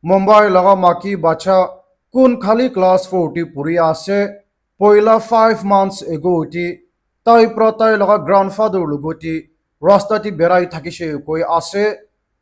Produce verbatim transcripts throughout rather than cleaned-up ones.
Mumbai laga maki bacha kun khali class four te puri ase, poila five months ago te tai pra tai laga grandfather logote rasta te berai thakishe koi ase.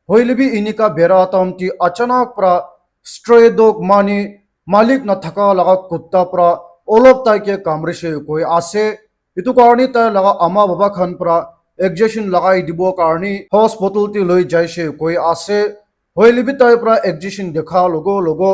Hoile bi enika bera time te achanak pra stray dog mani malik nathaka laga kutta pra olop tai ke kamrishe koi ase. Etu karni tai laga ama baba khan pra injection lagai dibo karni hospital te loi jaishe koi ase. Hoile bi tai pra injection dekha logo logo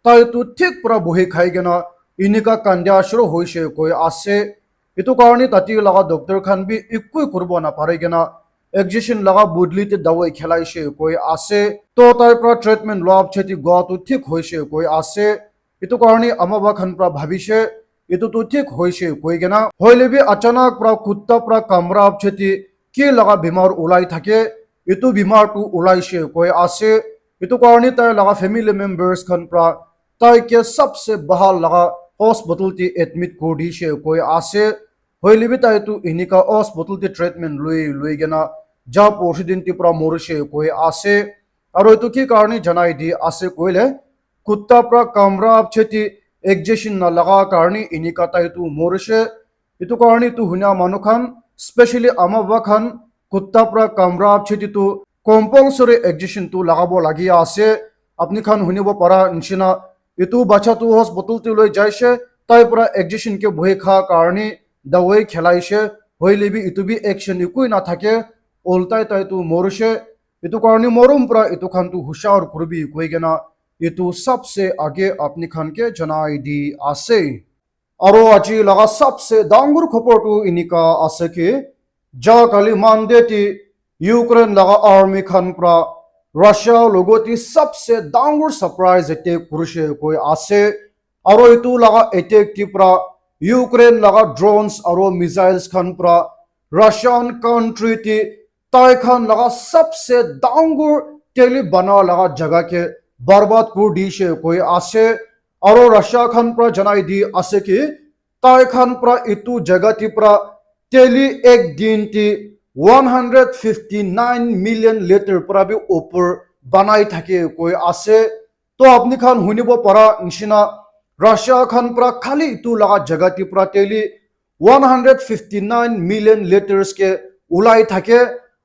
tai tu thik pra bohi khai kena enika kandia shuru hoishe koi ase. Etu karni tati laga doctor khan bi ekoi kuribo napare kena injection laga bodli te dawai khelaishe koi ase. To tai pra treatment loa pichete gua tu thik hoishe koi ase. Etu karni ama baba khan pra bhabishe etu tu thik hoishe koi kena. Hoile bi achanak pra kutta pra kamra pichete ki laga bimar ulai thake, etu bimar tu ulaishe koi ase. Etu karni tai laga family members khan pra tai ke sabse bahal laga hospital te admit kuri dishe koi ase. Hoile bi tai tu enika hospital te treatment lui lui kena ja porsi din te pra morishe koi ase. Aro etu ki karni janai di ase koile, kutta pra kamra pichete injection na laga karni enika tai tu morishe. Etu karni tu hunia manu khan, specially ama baba khan, kutta pra kamra pichete tu compulsory injection tu lagabo lagi ase. Apni khan hunibo para nishina, etu bacha tu hospital te loi jaishe, tai pra injection ke bohi kha karni dawai khelaishe, hoile bi etu bi action ekoi na thake, ultai tai tu morishe. Etu karni morom pra etu khan tu hushar kuribi koi kena etu sabse age apni khan ke janai di ase. Aro aji laga sabse dangor khobor tu enika ase ki, ja kali Monday ti Ukraine laga army khan pra Russia logote sabse dangor surprise attack kurishe koi ase. Aro etu laga attack ti pra Ukraine laga drones aro missiles khan pra Russian country ti tai khan laga sabse dangor teli bana laga jaga ke barbad kuri dishe koi ase. Aro Russia khan pra janai di ase ki tai khan pra etu jaga ti pra teli ek din ti one hundred fifty nine million liter pra bi upor banai thake koi ase. To apni khan hunibo para nishina Russia khan pra khali etu laga jaga ti pra teli one hundred fifty nine million liters ke ulai thake,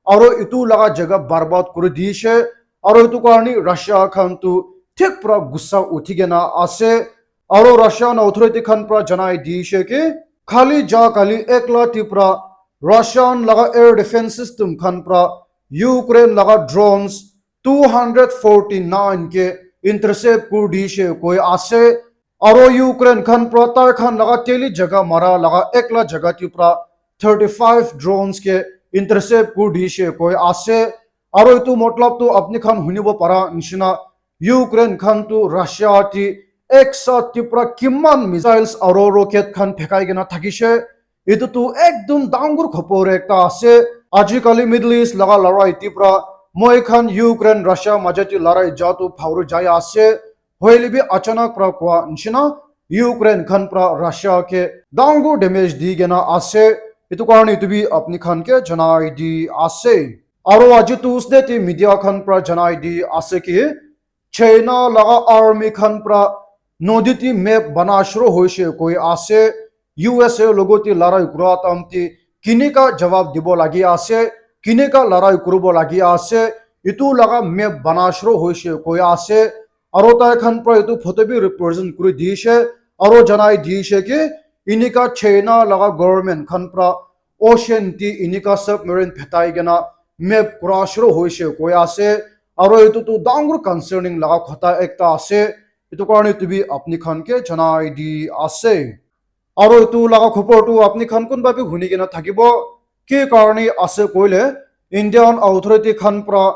aro etu laga jaga barbad kuri dishe, aro etu karni Russia khan tu thik pra gussa uthi kena ase, aro Russian authority khan pra janai dishe ki khali ja kali ekla ti pra Russian laga air defense system khan pra Ukraine laga drones two hundred forty nine ke intercept kuri dishe koi ase. Aro Ukraine khan pra tai khan laga teli jaga mara laga ekla jaga ti pra thirty five drones ke intercept kuri dishe koi ase. Aro etu matlab tu apni khan hunibo para nishina Ukraine khan tu Russia ti ek sat ti pra kiman missiles aro rocket khan phekai kena thakishe. Etu tu ekdom dangor khobor ekta ase. Aji kali Middle East laga larai ti pra moi khan Ukraine Russia maja ti larai ja tu bhagori jai ase. Hoile bi achanak pra kua nishina Ukraine khan pra Russia ke dangor damage di kena ase. Etu karni etu bi apni khan ke janai di ase. Aro aji Tuesday ti media khan pra janai di ase ki China laga army khan pra nodi ti map bana shuru hoishe koi ase. U S A logote larai kura time ti kinika jawab dibo lagi ase, kinika larai kuribo lagi ase, etu laga map bana shuru hoishe koi ase. Aro tai khan pra etu photo bi represent kuri dishe, aro janai dishe ki enika China laga government khan pra ocean ti enika submarine phetai kena map kura shuru hoishe koi ase. Aro etu tu dangor concerning laga khota ekta ase. Etu karni etu bi apni khan ke janai di ase. Aro etu laga khobor tu apni khan kunba bi huni kena thakibo. Ki karni ase koile Indian authority khan pra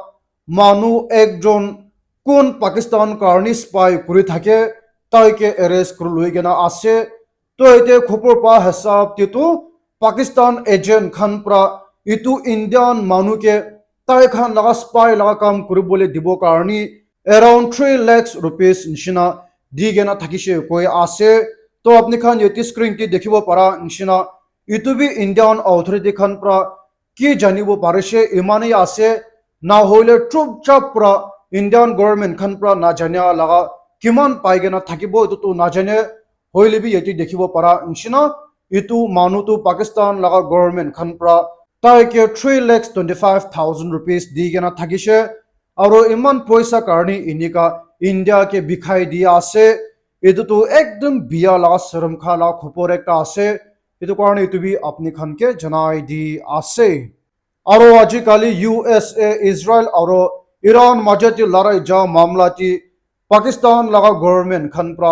manu ekjon kun Pakistan karni spy kuri thake tai ke arrest kuri loi kena ase. To ete khobor pa hisab te tu Pakistan agent khan pra etu Indian manu ke tai khan laga spy laga kam kuribole dibo karni around three lakhs rupees nishina di kena thakishe koi ase. To apni khan yate screen te dikhibo para nishina etu bi Indian authority khan pra ki janibo parishe imane ase, na hoile chupchap pra Indian government khan pra najania laga kiman pai kena thakibo, etu tu najane, hoile bi yate dikhibo para nishina, etu manu tu Pakistan laga government khan pra tai ke three lakhs twenty five thousand rupees di kena thakishe, aro iman poisa karni inika India ke bikhai di ase. Etu tu ekdum biya laga saram kha laga khopor ekta ase. Etu karni etu bi apni khan ke janai di ase. Aro ajikali U S A, Israel aro Iran majot te larai ja mamla te Pakistan laga government khan pra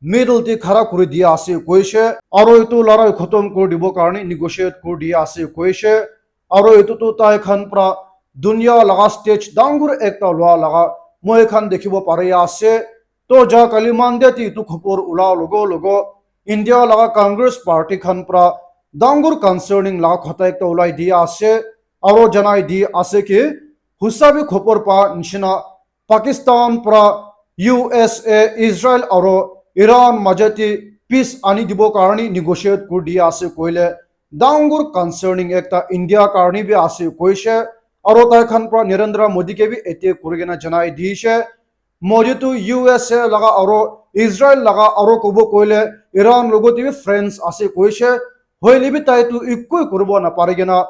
middle te khara kuri dia ase koishe, aro etu larai khotom kuri dibo karni negotiate kuri dia ase koishe, aro etu tu tai khan pra dunia laga stage dangur ekta lua laga moi khan dikhibo pari ase. To ja kali Monday te etu khopor ula logo logo India laga Congress party khan pra dangur concerning laga khota ekta ulai dia ase, aro janai di ase ki husa bi khopor pa nishina Pakistan pra U S A, Israel aro Iran majot te peace ani dibo karni negotiate kuri dia ase koile dangur concerning ekta India karni bi ase koishe, aro tai khan pra Narendra Modi ke bi ete kuri kena janai dishe. Modi tu U S A laga aro Israel laga aro kobo koile Iran logot te bi friends ase koishe, hoile bi tai tu ekku kuribo napari kena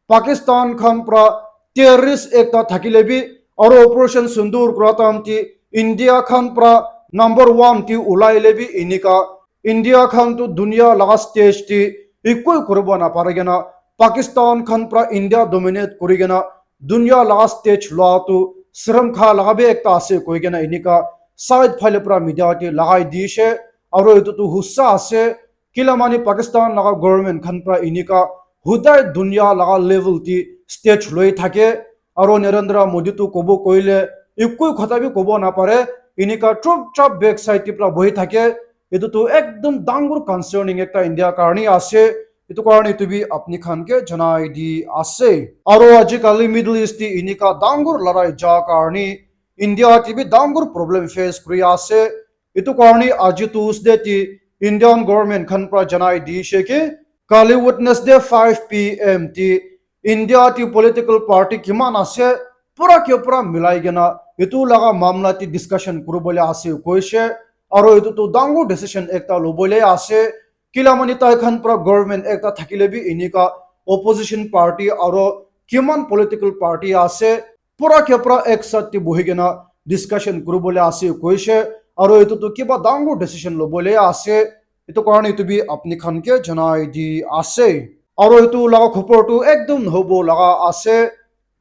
Pakistan khan pra terrorist ekta thakile bi aro Operation Sindoor kura time te India khan pra number one te ulai le bi inika India khan tu dunia laga stage te ekku kuribo napari kena Pakistan khan pra India dominate kuri kena dunia laga stage lua tu saram kha laga bi ekta ase koi kena inika side phale pra media te lagai dishe, aro etu tu husa ase. Kila mani Pakistan laga government khan pra inika hudai dunia laga level te stage loi thake, aro Narendra Modi tu kobo koile ekku khota bi kobo napare, inika chupchap back side te pra bohi thake. Etu tu ekdum dangur concerning ekta India karni ase. Etu karni etu bi apni khan ke janai di ase. Aro ajikali Middle East te inika dangur larai ja karni India te bi dangur problem face kuri ase. Etu karni aji Tuesday te Indian government khan pra janai dishe ki kali Wednesday five P M te India te political party kiman ase, pura ke pura milai kena etu laga mamla te discussion kuribole ase koishe, aro etu tu dangur decision ekta lobole ase. Kila mani tai khan pra government ekta thakile bi inika opposition party aro kiman political party ase, pura ke pura ek saath te bohi kena discussion kuribole ase koishe, aro etu tu kiba dangur decision lobole ase. Etu karni etu bi apni khan ke janai di ase. Aro etu laga khopor tu ekdum hobo laga ase.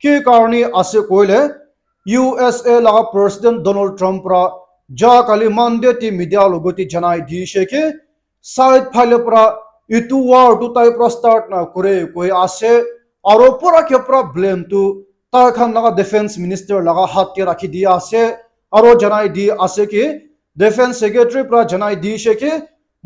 Ki karni ase koile, U S A laga President Donald Trump pra ja kali Monday te media logot te janai dishe ki side phale pra etu war tu tai pra start na kure koi ase, aro pura ke pura blame tu tai khan laga defense minister laga hath te rakhi di ase, aro janai di ase ki defense secretary pra janai dishe ki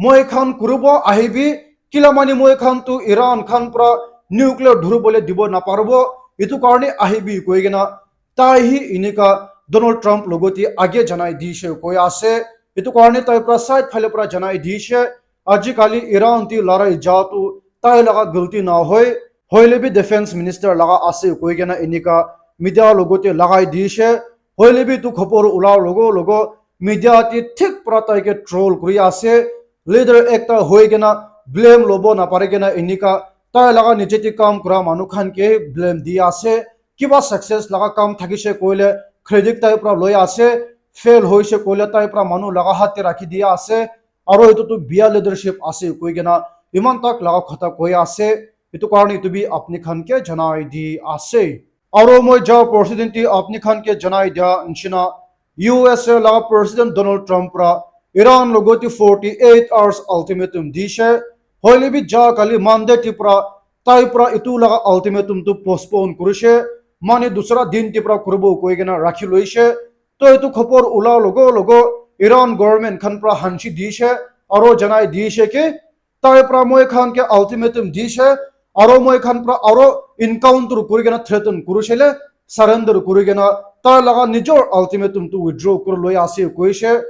moi khan kuribo ahibi, kila mani moi khan tu Iran khan pra nuclear dhuribole dibo naparibo, etu karni ahibi koi kena tai hi inika Donald Trump logot te age janai dishe koi ase. Etu karni tai pra side phale pra janai dishe, ajikali Iran te larai ja tu tai laga galti na hoi, hoile bi defense minister laga ase koi kena inika media logot te lagai dishe. Hoile bi etu khopor ula logo logo media te thik pra tai ke troll kuri ase. Leader ekta hoi kena blame lobo napari kena inika tai laga niche te kam kura manu khan ke blame di ase. Kiba success laga kam thakishe koile credit tai pra loi ase, fail hoishe koile tai pra manu laga hath te rakhi dia ase, aro etu tu biya leadership ase koi kena iman tak laga khota koi ase. Etu karni etu bi apni khan ke janai di ase. Aro moi ja president te apni khan ke janai dia nishina, U S A laga President Donald Trump pra Iran logot te forty eight hours ultimatum dishe, hoile bi ja kali Monday te pra tai pra etu laga ultimatum tu postpone kurishe, mane dusra din te pra kuribo koi kena rakhi loishe. To etu khopor ula logo logo Iran government khan pra hanchi dishe, aro janai dishe ki tai pra moi khan ke ultimatum dishe, aro moi khan pra aro encounter kuri kena threaten kurishe le surrender kuri kena tai laga nijor ultimatum tu withdraw kuri loi ase koishe.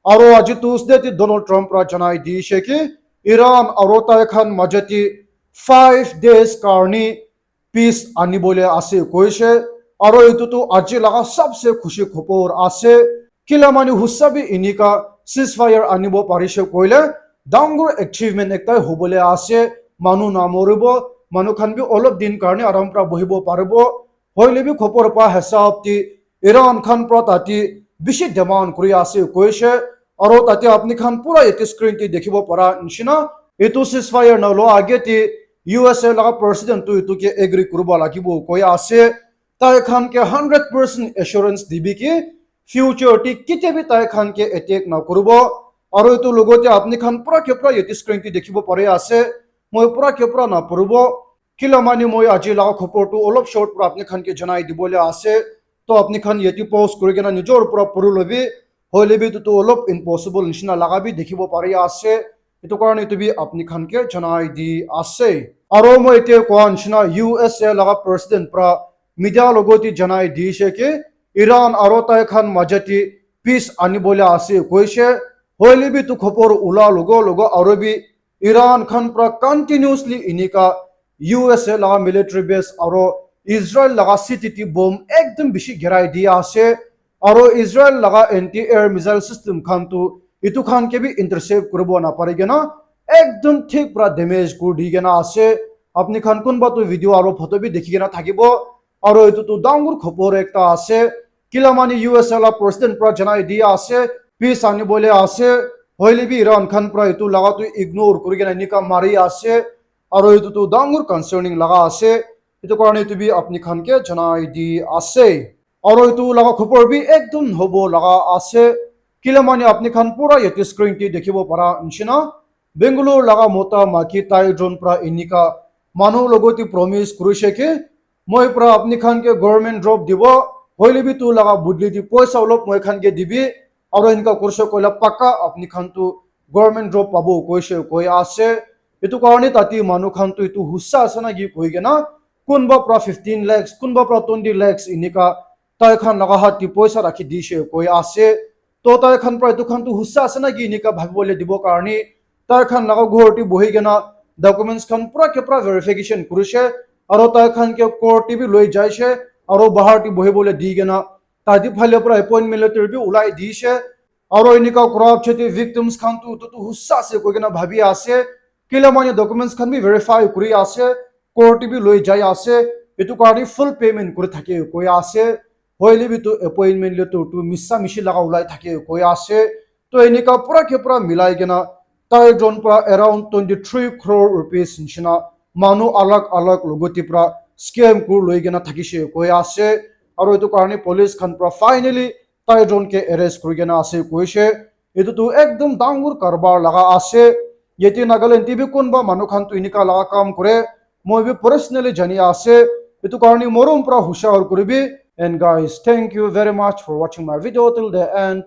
Aro aji Tuesday te Donald Trump pra janai dishe ki Iran aro tai khan maja te five days karni peace anibole ase koishe. Aro etu tu aji laga sabse khushi khobor ase. Kila mani husa bi enika ceasefire anibo parishe koile dangor achievement ekta hobole ase. Manu namoribo, manu khan bi olop din karne aram pra bohibo paribo. Hoile bi khobor pa hisab te Iran khan pra tate bishi demand kuri ase koishe. Aro tate apni khan pura yate screen te dikhibo para nishina, etu ceasefire na lo age te U S A laga president tu etu ke agree kuribo lagibo koi ase. Tai khan ke hundred percent assurance dibi ki future te kitia bi tai khan ke attack na kuribo. Aro etu logote apni khan pura ke pura yate screen te dikhibo pari ase. Moi pura ke pura na puribo. Kila mani moi aji laga khobor tu olop short pura apni khan ke janai dibole ase. To apni khan yate pause kuri kena nijor pura puri lobi. Hoile bi etu tu olop impossible nishina laga bi dikhibo pari ase. Etu karne etu bi apni khan ke janai di ase. Aro moi ete koa nishina U S A laga president pra media logote janai dishe ke Iran aro tai khan majati peace anibole ase koishe. Hoile bi etu khobor ula logo logo aro bi Iran khan pra continuously enika U S A laga military base aro Israel laga city te bomb ekdum bishi girai dia ase. Aro Israel laga anti-air missile system khan tu etu khan ke bi intercept kuribo na pari kena ekdum thik pra damage kuri di kena ase. Apni khan kunba tu video aro photo bi dikhi kena thakibo. Aro etu tu dangor khobor ekta ase. Kila mani U S A la president pra janai dia ase. Peace anibole ase. Hoile bi Iran khan pra etu laga tu ignore kuri kena enika mari ase. Aro etu tu dangor concerning laga ase. Etu karne etu bi apni khan ke janai di ase. Aro etu laga khobor bi ekdum hobo laga ase. Kila mani apni khan pura yate screen te dikhibo para nishina, Bangalore laga mota maki tai jon pra enika manu logote promise kurishe ke moi pra apni khan ke government job dibo, hoile bi tu laga budli di poisa olop moi khan ke dibi, aro enika kurishe koile paka apni khan tu government job pabo koishe koi ase. Etu karne tate manu khan tu etu husa ase na ki koi kena kunba pra fifteen lakhs, kunba pra twenty lakhs enika tai khan laga hat te poisa rakhi dishe koi ase. To tai khan pra etu khan tu husa ase na ki enika bhabibole dibo karne tai khan laga ghor te bohi kena documents khan pura ke pura verification kurishe, aro tai khan ke court te bi loi jaishe, aro bahar te bohibole di kena tate phale pra appointment letter bi ulai dishe. Aro enika kura pichete victims khan tu etu tu husa ase koi kena bhabi ase. Kila mane documents khan bi verify kuri ase, court te bi loi jai ase, etu karne full payment kuri thake koi ase. Hoile bi tu appointment letter tu misa mishi laga ulai thake koi ase. To enika pura ke pura milai kena tai jon pra around twenty three crore rupees nishina manu alag alag logote pra scam kuri loi kena thakishe koi ase. Aro etu karne police khan pra finally tai jon ke arrest kuri kena ase koishe. Etu tu ekdum dangor karbar laga ase. Yate Nagaland te bi kunba manu khan tu enika laga kam kore. Moi bi personally jani ase. Etu karne morom pra hushar kuribi. And guys, thank you very much for watching my video till the end.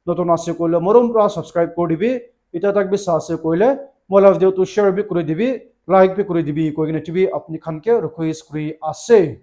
Notun ase koile morom pra subscribe kuri dibi. Ita tak bi sa ase koile moi la video tu share bi kuri dibi, like bi kuri dibi koi kena chibi apni khan ke request kuri ase.